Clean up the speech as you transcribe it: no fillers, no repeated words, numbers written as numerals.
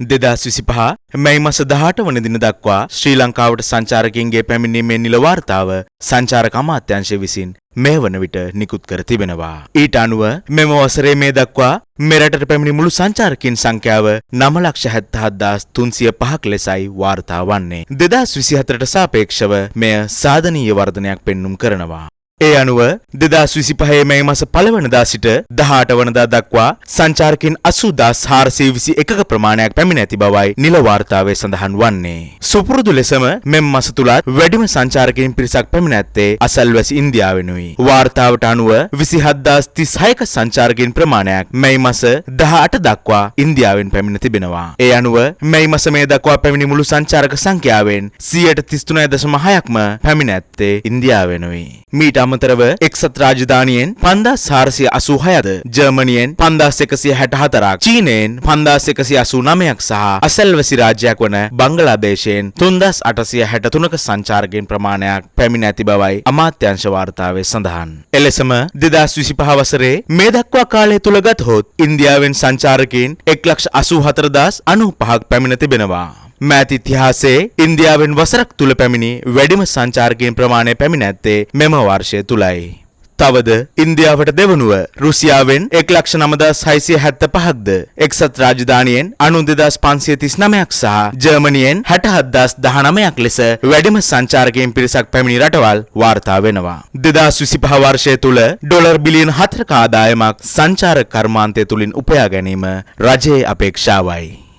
2025 මැයි මස 18 වන දින දක්වා ශ්‍රී ලංකාවට සංචාරකයින්ගේ පැමිණීමේ නිල වාර්තාව සංචාරක අමාත්‍යාංශය විසින් මේ වන විට නිකුත් කර තිබෙනවා. ඊට අනුව මෙම වසරේ මේ දක්වා මෙරටට පැමිණි මුළු සංචාරකයින් සංඛ්‍යාව 9,77,305ක් ලෙසයි වාර්තා වන්නේ. 2024ට සාපේක්ෂව මෙය සාධනීය වර්ධනයක් පෙන්නුම් කරනවා. ඒ අනුව 2025 මැයි මස පළවනදා සිට 18 වනදා දක්වා සංචාරකයින් 80,421ක ප්‍රමාණයක් පැමිණ ඇති බවයි නිල වාර්තාවේ සඳහන් වන්නේ. සුපුරුදු ලෙසම මෙම මස තුලත් වැඩිම සංචාරකයින් පිරිසක් පැමිණ ඇත්තේ අසල්වැසි ඉන්දියාවෙනුයි. වාර්තාවට අනුව 27,036ක සංචාරකයින් ප්‍රමාණයක් මැයි මස 18 දක්වා ඉන්දියාවෙන් පැමිණ තිබෙනවා. ඒ අනුව මැයි මස මේ දක්වා පැමිණි මුළු සංචාරක සංඛ්‍යාවෙන් 33.6ක්ම පැමිණ ඇත්තේ ඉන්දියාවෙනුයි. මීට අමතරව එක්සත් රාජධානියෙන් 5486ද, ජර්මනියෙන් 5164ක්, චීනයෙන් 5189ක් සහ අසල්වැසි රාජ්‍යයක් වන බංගලාදේශයෙන් 3863ක සංචාරකයින් ප්‍රමාණයක් පැමිණ ඇති බවයි අමාත්‍යාංශ වාර්තාවේ සඳහන්. එලෙසම 2025 වසරේ මේ දක්වා කාලය තුල ගතහොත් ඉන්දියාවෙන් සංචාරකයින් 1,84,095ක් පැමිණ තිබෙනවා. මෑත ඉතිහාසයේ ඉන්දියාවෙන් වසරක් තුල පැමිණි වැඩිම සංචාරකයින් ප්‍රමාණය පැමිණ ඇත්තේ මෙම වර්ෂය තුලයි. තවද ඉන්දියාවට දෙවනුව රුසියාවෙන් 1,09,675ක්ද, එක්සත් රාජධානියෙන් 92,539ක් සහ ජර්මනියෙන් 67,019ක් ලෙස වැඩිම සංචාරකයින් පිරිසක් පැමිණි රටවල් වාර්තා වෙනවා. 2025 වර්ෂය තුල ඩොලර් බිලියන 4ක ආදායමක් සංචාරක කර්මාන්තය තුලින් උපයා ගැනීම රජයේ අපේක්ෂාවයි.